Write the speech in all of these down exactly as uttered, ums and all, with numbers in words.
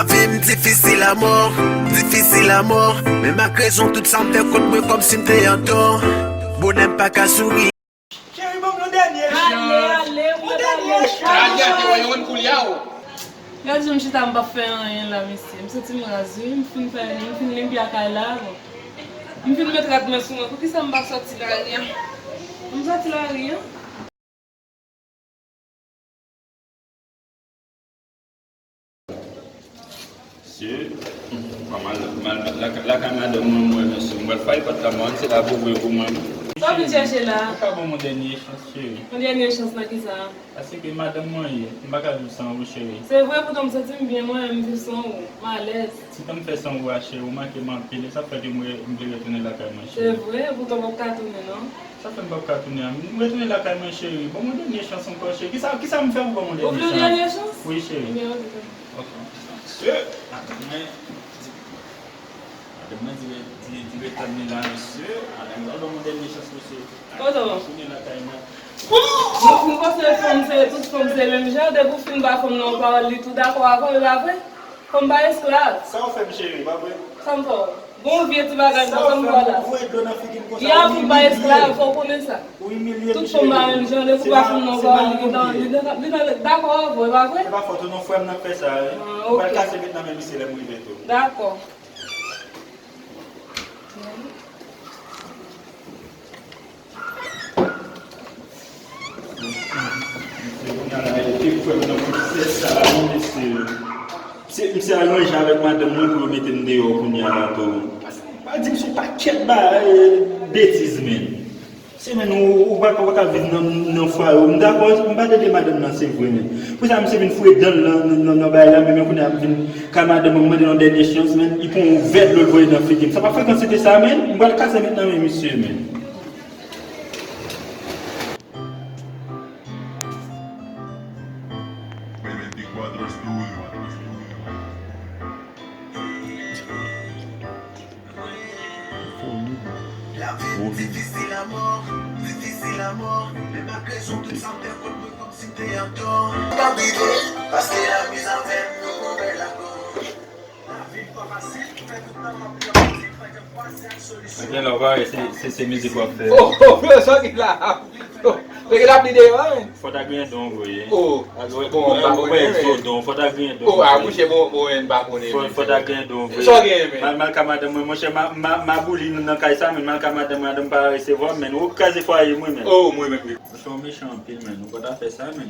Lavi m difisil amò, difisil amò. Men ak rezon tout sa m fè kont mwen kòmsi m te antò. Bonè m pa ka souri. Cheri, ban m yon dènye chans. Ale, ale, yon dènye chans. Gade, gade, yon koulye a, o. Gade jan m chita, m p ap fè anyen la, mesye. M santi m raz, wi. M fin fè, m fin limpye kay la, bon. M fin met rad mwen sou mwen. Poukisa m pa sòti lari a? M sòti lari a. Mesye, m al, m al lakay madanm mwen, mwen, mesye. M pral fay pòt la, mwen, se la pou vre pou mwen. Sa w vin chèche la? Ou ka ban m yon dènye chans, cheri. Yon dènye chans nan kisa? Paske madanm mwen ye, m pa ka viv san ou, cheri. Se vre, poutan m santi m byen, mwen, m viv san ou. M alèz. Ti tan m fè san ou a, cheri, ou manke m anpil, e sa fè ke mwen, m vle retounen lakay mwen, cheri. Se vre, poutan w p ap ka tounen, non? Sa fè m p ap ka tounen an? M retounen lakay mwen, cheri. Ban m yon dènye chans ankò, cheri. Kisa, kisa m fè pou ban m yon dènye chans? Ou vle yon dènye chans? Wi, cheri. Ebyen, ok. Ok. Mesye, madanm mwen di, madanm mwen di, di, di ret tann li la, mesye. Madanm mwen ban m yon dènye chans, mesye. Kote w? Retounen lakay mwen. Nou fin panse fanm se, tout fanm se menm jan. Depi w fin ba fanm nan yon pawòl, li tou dakò avè w, e pa vre? Fanm pa esklav. Sa w fè m, cheri, pa vre? Sa m fè w? Bon, vye ti bagay sa m fè w la. Ou voye dlo nan figi m konsa. Ya, fanm pa esklav, fò w konnen sa. Ou imilye m, cheri. Tout fanm pa menm jan, depi w ba fanm nan yon pawòl, li nan, li nan, li nan dakò avè w, e pa vre? Se pa fòt ou non, frè m nan k fè sa, wi. Ah, ok. M pral kase met nan men misye lè m rive tou. Dakò. Misye, kounye a la, e te kwè m nan kout sèch sa la, non, mesye. Misye, misye al ranje avèk madanm mwen pou yo mete m deyò kounye a la tou. Pa di m se yon pakèt ba, e, betiz, men. Se, men, ou, ou pa, ou pa ka viv nan, nan fwaye w. M dakò, m pa t ede madanm nan, se vre, men. Pou sa, misye vin foure dan l nan, nan, nan, nan bagay la, men, men kounye a m vin ka madanm mwen, m mande yon dènye chans, men, li pran yon vè dlo, l voye nan figi m. Sa pa frekant se te sa, men. M pral kase met nan men misye, men. Lavi m difisil amò, difisil amò. Men malgre sa, tout sa m fè kont mwen kòmsi m te antò. M p ap rive, paske la miz avè m, nou pran bèl akò. Lavi m pa fasil, fè tout tan m ap pran piti, pa janm panse ak solisyon. Gen lè w pare, se, se, se mizik w ap fè. Oh, oh, frè, sa ki la. Oh, se ki l ap li deyò a, men. Fò ta gen don vre. Oh, bon, m pa konnen, men. Fò ta gen don. Oh, a, mouche, bon, bon, men, m pa konnen, men. Fò ta gen don vre. Sa w gen, men? Mal, mal ka madanm mwen, monchè, ma, ma, mabouli nan kay sa, men mal ka madanm mwen, madanm pa resevwa m, men. Ou kraze fwaye mwen, men. Oh, mwen menm, wi. Monchè, w mechan anpil, men. Ou pa ta fè sa, men.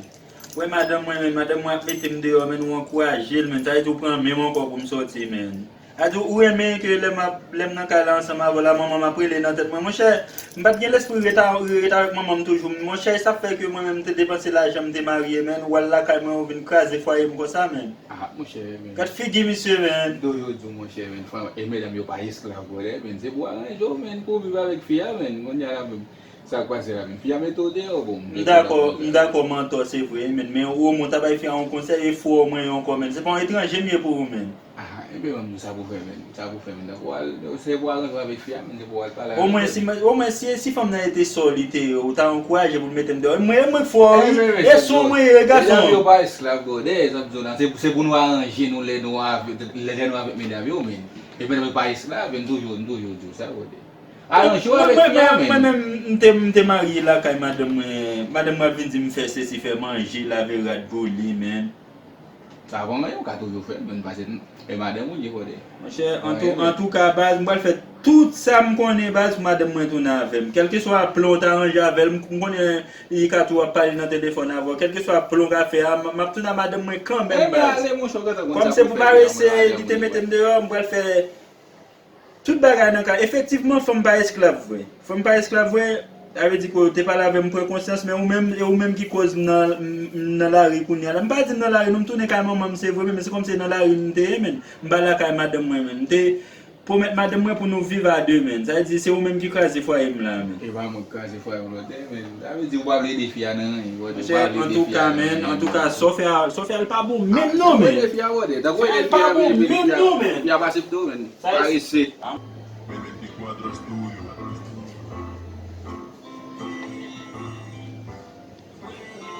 Wè madanm mwen, men madanm mwen ap mete m deyò, men ou ankouraje l, men sa vle di ou pran men m ankò pou m sòti, men. A di ou renmen ke lè m ap, lè m nan kay la ansanm avè w la, manman m ap rele nan tèt mwen. Monchè, m pa t gen lespri ret a, ret avèk manman m toujou. Monchè, sa fè ke mwen menm m te depanse lajan m te marye, men, ou al lakay mwen, ou vin kraze fwaye m konsa, men. Ah, monchè, men. Gad figi misye, men. M toujou di w, monchè, men, fwa, e medam yo pa esklav, brother, men. Se pou aranje w, men, pou w viv avèk fi a, men. Kounye a la, men, sa k pase la, men. Fi a mete w deyò, bon. M dakò, m dakò, m antò, se vre, men. Men, omwen, w ta bay fi a yon konsèy, e fò mwen ankò, men. Se pa yon etranje m ye pou ou, men. Ah, ebyen, ban m di w sa pou fè, men. Sa pou fè, men. Donk, w al, se pou aranje w avèk fi a, men, se pou w al pale avèk li. Omwen, si, omwen, si, si fanm nan te sè w li te ye, ou ta ankouraje pou l mete m deyò. Mwen, mwen k fò, wi. E sou mwen ye, gason. Medam yo pa esklav, brother, sa m di w la. Se, se pou nou aranje nou lè nou avè, lè, lè nou avèk medam yo, men. E medam yo pa esklav, men, m toujou, m toujou di w sa, brother. Aranje w avèk fi a, men. Mwen menm, m te, m te marye lakay madanm mwen. Madanm mwen ap vin di m fè sesi, fè manje, lave rad pou li, men. Sa pa anyen, ou ka toujou fè l, men pase e madanm ou li kote. Monchè, antouka, baz, m pral fè tout sa m konnen, baz, pou madanm mwen tounen avè m. Kèlkeswa plan w ta ranje avè l, m, m konnen li ka tou ap pale nan telefòn avè w. Kèlkeswa plan w ka fè a, m, m ap tounen a madanm mwen kanmenm, baz. Kòm se pou parese, li te mete m deyò, m pral fè tout bagay nan kay. Efektivman, fanm pa esklav vre. Fanm pa esklav vre, sa vle di ke w te pale avè m, m pran konsyans, men ou menm, e ou menm ki koz m nan, m, m nan lari kounye a la. M pa di m nan lari, non, m tounen kay manman m, se vre, men se kòmsi se nan lari m te ye, men. M pa lakay madanm mwen, men. M te pwomèt madanm mwen pou nou viv a de, men. Sa vle di, se ou menm ki kraze fwaye m la, men. E pa mwen ki kraze fwaye w, brother, men. Sa vle di, ou pa vle ede fi a nan anyen, brother. Ou pa vle ede fi a nan anyen. Antouka, men, antouka, sa w fè a, sa w fè a, l pa bon menm non, men. Sa w ede fi a, brother. Tankou w ede fi a, men, epi fi a, fi a pase m tou, men. Parese.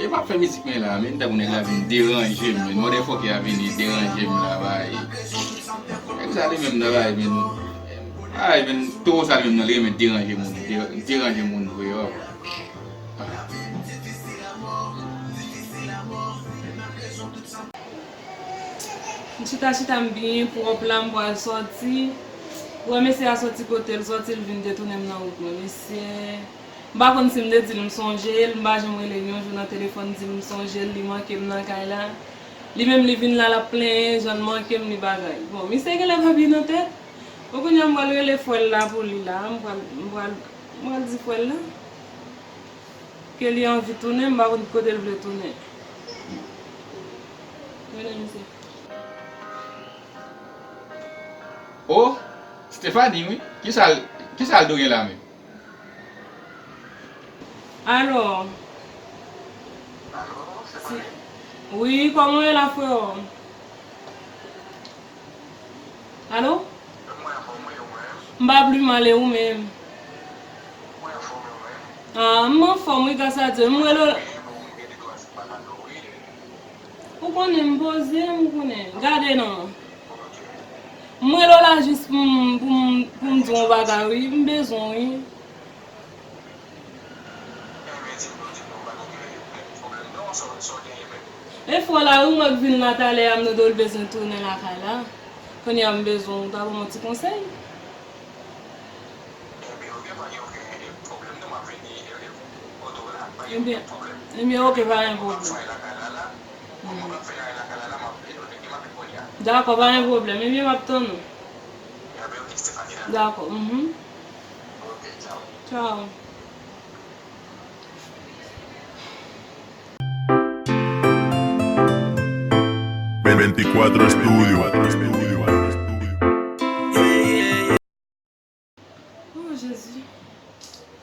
E m ap fè mizik mwen la, men tankou nèg la vin deranje m, men motherfucker a vini deranje m la, bay. Nèg sa li menm nan, bay, men, bay, men, towo sa li menm nan, li renmen deranje moun, de-, deranje moun vre, yo. M chita, chita, m byen pwòp la, m pral sòti. Wè mesye a sòti kote l sòti, l vin detounen m nan wout mwen. Mesye, m pa konn si m te di l m sonje l, m pa janm rele l yon jou nan telefòn di l m sonje l, li manke m nan kay la. Li menm li vin la, l ap plenyen, jan l manke m, li bagay. Bon, misye genlè pa byen nan tèt. Bon, kounye a m pral rele frè l la pou li la, m pral, m pral, m pral di frè l la. Ke li anvi tounen, m pa konn kote l vle tounen. Rele misye. Oh, Stephanie, wi. Kisa l, kisa l do gen la menm? Alò. Si, wi, kòman w ye la, freo? Alo? M pa pli mal, e ou menm? Ah, m anfòm, wi, gras a Dye. M rele w. Ou konnen m poze m, ou konnen. Gade non. M rele w la jis pou m, pou m, pou m di w yon bagay, wi. M bezwen w, wi. E fò la, wi, mwen k vin la talè a, m tande w bezwen tounen lakay la. Kounye a m bezwen w ta ban m yon ti konsèy. Ebyen, ebyen, oke, pa gen pwoblèm. Dakò, pa gen pwoblèm. Ebyen, m ap tann ou. Dakò, mhm. Tchaw. Veinticuatro Studio. Oh, Jezi.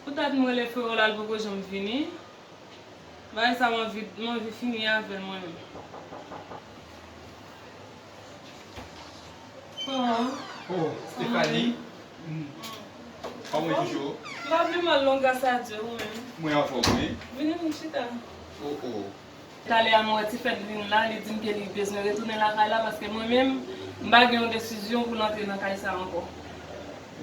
Pou dat mwen rele freo la, l poko janm vini. Bagay sa, m anvi, m anvi fini avè l mwen menm. Kòman? Oh, Stephanie. Mm. Kòman w ye toujou? M pa pli mal non, gras a Dye, ou menm? Mwen anfòm, wi. Vini, vin chita. Oh, oh. Talè a m wè Tifèt vin la, li di m ke li bezwen retounen lakay la, paske mwen menm, m pa gen yon desizyon pou l antre nan kay sa ankò.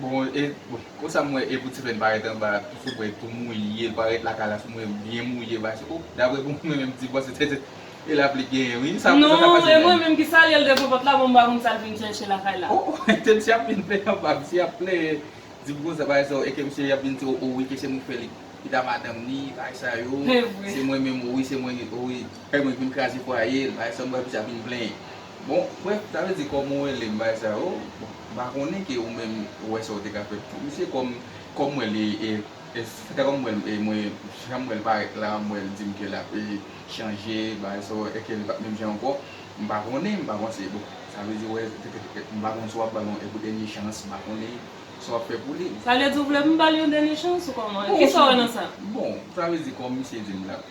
Bon, e, bon, konsa m wè, e pou Tifèt parèt anba, sou pwen tou mouye, l parèt lakay la, sou mwen byen mouye, paske, oh, daprè pou mwen menm, ti bò, se, se, se, e lapli genyen, wi. Sa, sa, sa pase menm. Non, e mwen menm ki salye l devan pòt la, bon, m pa konn sa l vin chèche lakay la. Oh, oh, te misye ap vin fè anba, misye ap plenyen. Di pou konsa, bagay sa yo, e ke misye ap vin di, o, o, wi, ke se mwen k fè li, li ta madanm li, bagay sa yo. Se vre. Se mwen menm, o, wi, se mwen, o, wi, e mwen k vin kraze fwaye l, bagay sa yo, m wè misye ap vin plenyen. Bon, brèf, sa vle di kòm ou rele m, bagay sa yo, bon, m pa konnen ke ou menm, ou wè sa w te ka fè pou misye, kòm, kòm mwen li, e, e, se ta kòm mwen, e, mwen, jan m wè l parèt la, m wè l di m ke l ap, e, chanje, bagay sa yo, e ke l p ap menm jan ankò, m pa konnen, m pa panse, bon, sa vle di, wè, m pa konn si w ap ba l yon, e, pou dènye chans, m pa konnen. Sa w ap fè pou li. Sa vle di w vle pou m ba l yon dènye chans ou kòman? Bon, kisa w wè nan sa? Bon, sa vle di kòm misye di m l ap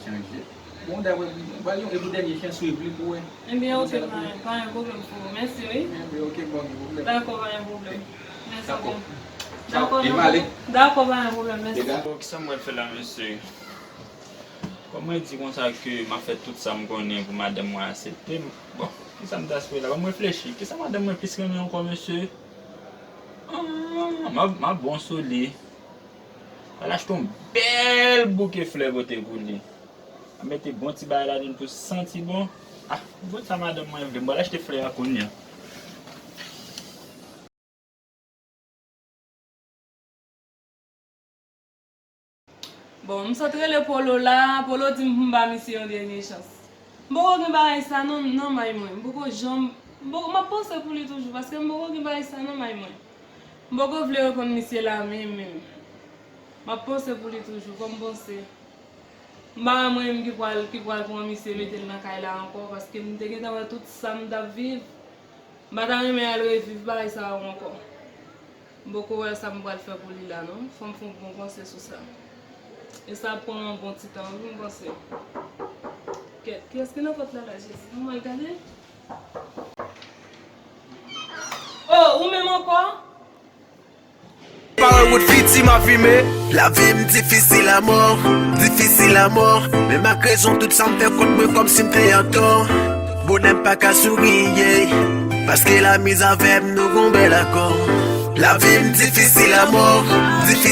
chanje. Bon, daprè m, ba l yon, e pou dènye chans, swiv li pou wè. Ebyen, oke, pa, pa gen pwoblèm, freo. Mèsi, wi. Ebyen, oke, pa gen pwoblèm. Dakò, pa gen pwoblèm. Mèsi, oke. Dakò. Dakò, pa gen pwoblèm, mèsi. Bon, kisa m pral fè la, mesye? Kòm mwen di konsa ke m ap fè tout sa m konnen pou madanm mwen aksepte m, bon, kisa m ta espere la? Ban m reflechi. Kisa madanm mwen plis renmen ankò, mesye? Ah, m ap, m ap bon sou li. Al achte yon bèl bouke flè pote pou li. Al mete bon ti bagay ladan l pou santi bon. Ah, bon sa madanm mwen vle. M pral achte flè a kounye a. Bon, m sot rele Polo la, Polo di m pou m ba misye yon dènye chans. M poko gen bagay sa nan, nan may mwen. M poko janm, m poko, m ap panse pou li toujou, paske m poko gen bagay sa nan may mwen. M poko vle reponn misye la menm, menm. M ap panse pou li toujou, fò m panse. M pa wè mwen menm ki pral, ki pral pran misye mete l nan kay la ankò, paske m te gentan wè tout sa m t ap viv. M pa ta renmen al reviv bagay sa yo ankò. M poko wè sa m pral fè pou li la non. Fò m fè yon bon panse sou sa. E sa ap pran yon bon ti tan wi pou m panse. Kèt, kiyès ki nan pòt la la, Jezi? Ann al gade. Oh, ou menm ankò? Follow Kout fiti m ap fimen. Lavi m difisil amò, difisil amò. Men malgre tout sa m fè kont mwen kòmsi m te antò. Bonè m pa ka souri, yeah. Paske la miz avè m nou gon bèl akò. Lavi m difisil amò, difisil